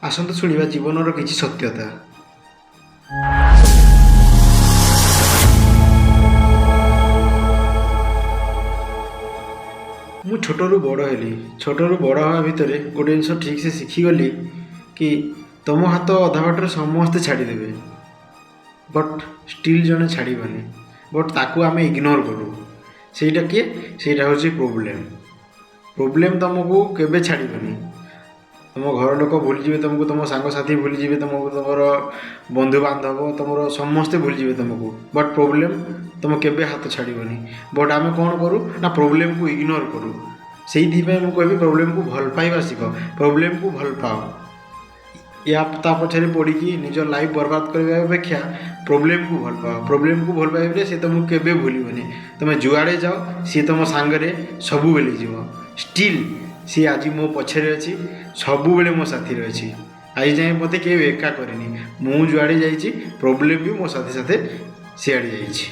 ଆସନ୍ତୁ ଶୁଣିବା ଜୀବନର କିଛି ସତ୍ୟତା। ମୁଁ ଛୋଟରୁ ବଡ଼ ହେଲି। ଛୋଟରୁ ବଡ଼ ହେବା ଭିତରେ ଗୋଟେ ଜିନିଷ ଠିକ୍ସେ ଶିଖିଗଲି କି ତୁମ ହାତ ଅଧା ବାଟରେ ସମସ୍ତେ ଛାଡ଼ିଦେବେ, ବଟ୍ ଷ୍ଟିଲ୍ ଜଣେ ଛାଡ଼ିବନି, ବଟ୍ ତାକୁ ଆମେ ଇଗ୍ନୋର କରୁ। ସେଇଟା କିଏ? ସେଇଟା ହେଉଛି ପ୍ରୋବ୍ଲେମ୍। ପ୍ରୋବ୍ଲେମ୍ ତୁମକୁ କେବେ ଛାଡ଼ିବନି। ତୁମ ଘର ଲୋକ ଭୁଲିଯିବେ ତୁମକୁ, ତୁମ ସାଙ୍ଗସାଥି ଭୁଲିଯିବେ ତୁମକୁ, ତୁମର ବନ୍ଧୁବାନ୍ଧବ, ତୁମର ସମସ୍ତେ ଭୁଲିଯିବେ ତୁମକୁ, ବଟ୍ ପ୍ରୋବ୍ଲେମ୍ ତୁମ କେବେ ହାତ ଛାଡ଼ିବନି। ବଟ୍ ଆମେ କ'ଣ କରୁ ନା ପ୍ରୋବ୍ଲେମ୍କୁ ଇଗ୍ନୋର କରୁ। ସେଇଥିପାଇଁ ମୁଁ କହିବି, ପ୍ରୋବ୍ଲେମ୍କୁ ଭଲ ପାଇବା ଶିଖ, ପ୍ରୋବ୍ଲେମ୍କୁ ଭଲ ପାଅ। ୟା ତା ପଛରେ ପଡ଼ିକି ନିଜ ଲାଇଫ୍ ବର୍ବାଦ କରିବା ଅପେକ୍ଷା ପ୍ରୋବ୍ଲେମ୍କୁ ଭଲ ପାଅ। ପ୍ରୋବ୍ଲେମ୍କୁ ଭଲ ପାଇଲେ ସେ ତୁମକୁ କେବେ ଭୁଲିବନି। ତୁମେ ଯୁଆଡ଼େ ଯାଅ, ସିଏ ତୁମ ସାଙ୍ଗରେ ସବୁବେଳେ ଯିବ। ଷ୍ଟିଲ୍ ସିଏ ଆଜି ମୋ ପଛରେ ଅଛି, ସବୁବେଳେ ମୋ ସାଥିରେ ଅଛି। ଆଜି ଯାଏଁ ମୋତେ କେବେ ଏକା କରିନି। ମୁଁ ଯୁଆଡ଼େ ଯାଇଛି, ପ୍ରୋବ୍ଲେମ୍ ବି ମୋ ସାଥେ ସାଥେ ସିଆଡ଼େ ଯାଇଛି।